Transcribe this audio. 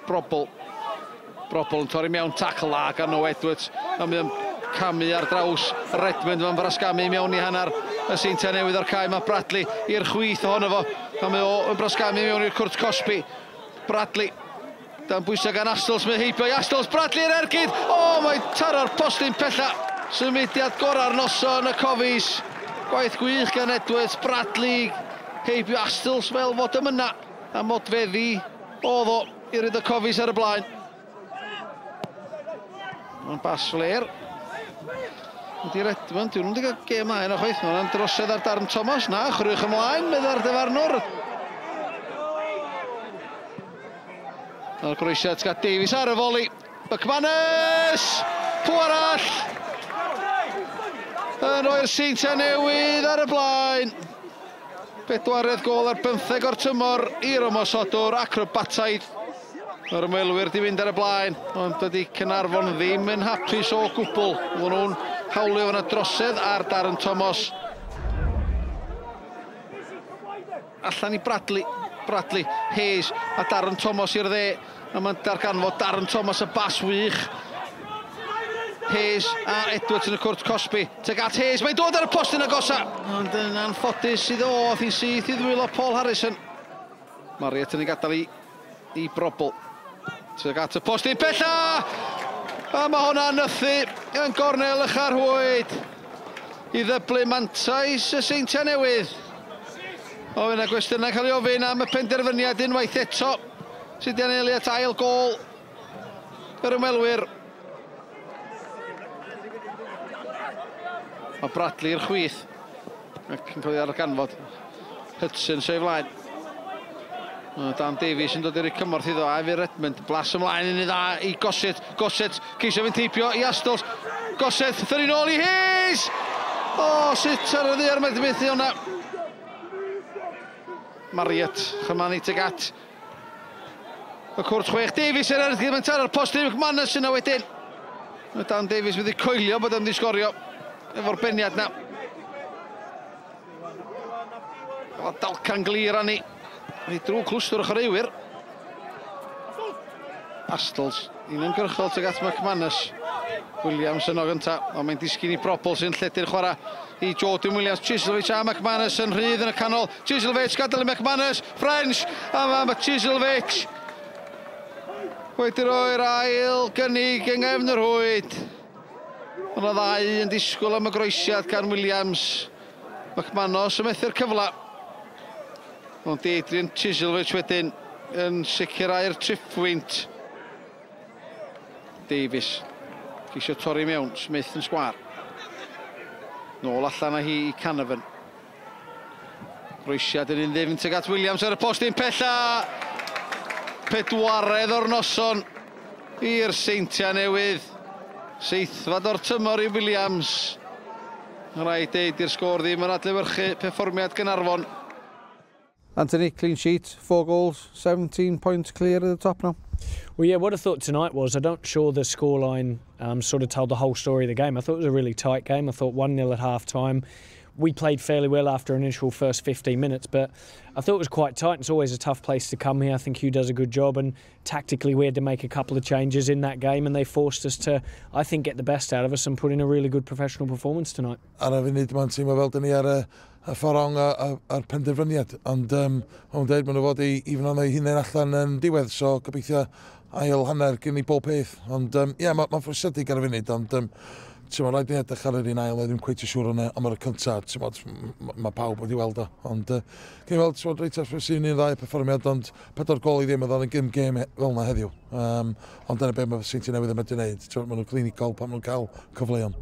Brobbel. Brobbel yn torri mewn tackle dda gan Noah Edwards. A mae o'n camu ar draws Redmond fan brasgamu mewn i hanner y Seintiau Newydd o'r cae. Mae Bradley i'r chwith ohono fo. A mae o yn brasgamu mewn i'r cwrt cosbi. Bradley dan bwysau gan Astles, mae heibio i Astles, Bradley yr ergyd! O, mae taro'r postyn pella. Symudiad gorau'r noson y Cofis. Gwaith gwych gan Edwards, Bradley heibio Astles fel fod ym yna. A modfeddi oedd o i ryd y Cofis ar y blaen. Mae'n bas fler. Ydy Redmond, dyn nhw'n wedi cael gêm dda yna chwaith. Mae'n drosedd ar Darren Thomas. Na, chwrwch ymlaen, meddai'r dyfarnwr. A'r groesiad Scott Davies ar y foli. McManus! Pw arall! Yn rhoi'r Seintiau Newydd ar y blaen. Bedwaredd gôl ar 15 o'r tymor i'r ymosodwr acrobataidd. Mae'r ymwelwyr di fynd ar y blaen, ond dydy Caernarfon ddim yn hapus o gwbl. Maen nhw'n hawlio fyna drosedd ar Darren Thomas. Allan i Bradley, Bradley, Hayes a Darren Thomas i'r dde. A mae'n darganfod Darren Thomas y bas wych. Hayes a Edwards yn y cwrt cosbi. Tuag at Hayes, mae'n dod ar y postyn agosa. Ond yn anffodus iddo o, ath hi'n syth i ddwylo Paul Harrison. Marriott yn ei gadael i Brobbel. Tuag at y postyn pella! A mae hwnna'n nythu yn gornel y charhwyd i ddyblu mantais y Seintiau Newydd. O, yna gwestiynau cael ei ofyn am y penderfyniad unwaith eto. Sydd wedi anelu at ail gôl yr ymwelwyr. Mae Bradley i'r chwith ac yn cael ei arganfod. Hudson sef flaen. Dan Davies yn dod i'r cymorth iddo, a efo Redmond. Blas ymlaen yn ei dda i Gossett. Gossett ceisio fynd heibio i Astles. Gossett, thyrru nôl i Hayes! O, sut ar y ddaear mae wedi methu hwnna. Marriott, chymanu tuag at y cwrt chwech. Davies yn ergyd, mae'n taro'r postyn, McManus yna wedyn. Mae Dan Davies wedi coelio bod o'n di sgorio efo'r beniad na. O, dalcan glir arni. Mae drwy clwstwr o chwaraewyr. Astles, un yn gyrchol tuag at McManus. Williams yno gynta, ond mae'n disgyn i Brobbel sy'n lledu'r chwarae i Jordan Williams. Chislovich a McManus yn rhydd yn y canol. Chislovich gadael i McManus, French, a mae Chislovich wedi roi'r ail gynnig yng nghefn yr rhwyd. Ond y ddau yn disgwyl am y groesiad gan Williams. McManus yn methu'r cyfle. Ond Adrian Chislovich wedyn yn sicrhau'r triphwynt. Davies ceisio torri mewn, Smith yn sgwâr. Nôl allan â hi i Canavan. Groesiad yn un ddifn tuag at Williams ar y postyn pella. Pedwaredd o'r noson i'r Seintiau Newydd. Seithfad o'r tymor i Williams. Rhaid deud i'r sgôr ddim yn adlewyrchu perfformiad Gaernarfon. Anthony, clean sheet, 4 goals, 17 points clear at the top now. Well, yeah, what I thought tonight was, I don't sure the scoreline sort of told the whole story of the game. I thought it was a really tight game. I thought 1-0 at half-time. We played fairly well after initial first 15 minutes, but I thought it was quite tight. It's always a tough place to come here. I think Hugh does a good job, and tactically we had to make a couple of changes in that game, and they forced us to, I think, get the best out of us and put in a really good professional performance tonight. Ar y funud mae'n teimlo fel dyn ni ar y ffordd rong a'r penderfyniad, ond o'n dweud maen nhw fod i fynd o'n eu hunain allan yn diwedd, so gobeithio ail hanner gen i bob peth. Ond ie, mae'n ffrwystredig ar y funud, ond ti'n rhaid ni edrych ar yr un ail, ddim cweit yn siŵr yna am yr cyntaf, mae pawb wedi weld o. Ond gen i weld, ti'n reit ar sy'n un ddau perfformiad, ond 4 gôl i ddim oedd yn gêm fel yna heddiw. Ond dyna be mae Seintiau Newydd yn medru wneud, maen nhw'n clinigol pan maen nhw'n cael cyfleon.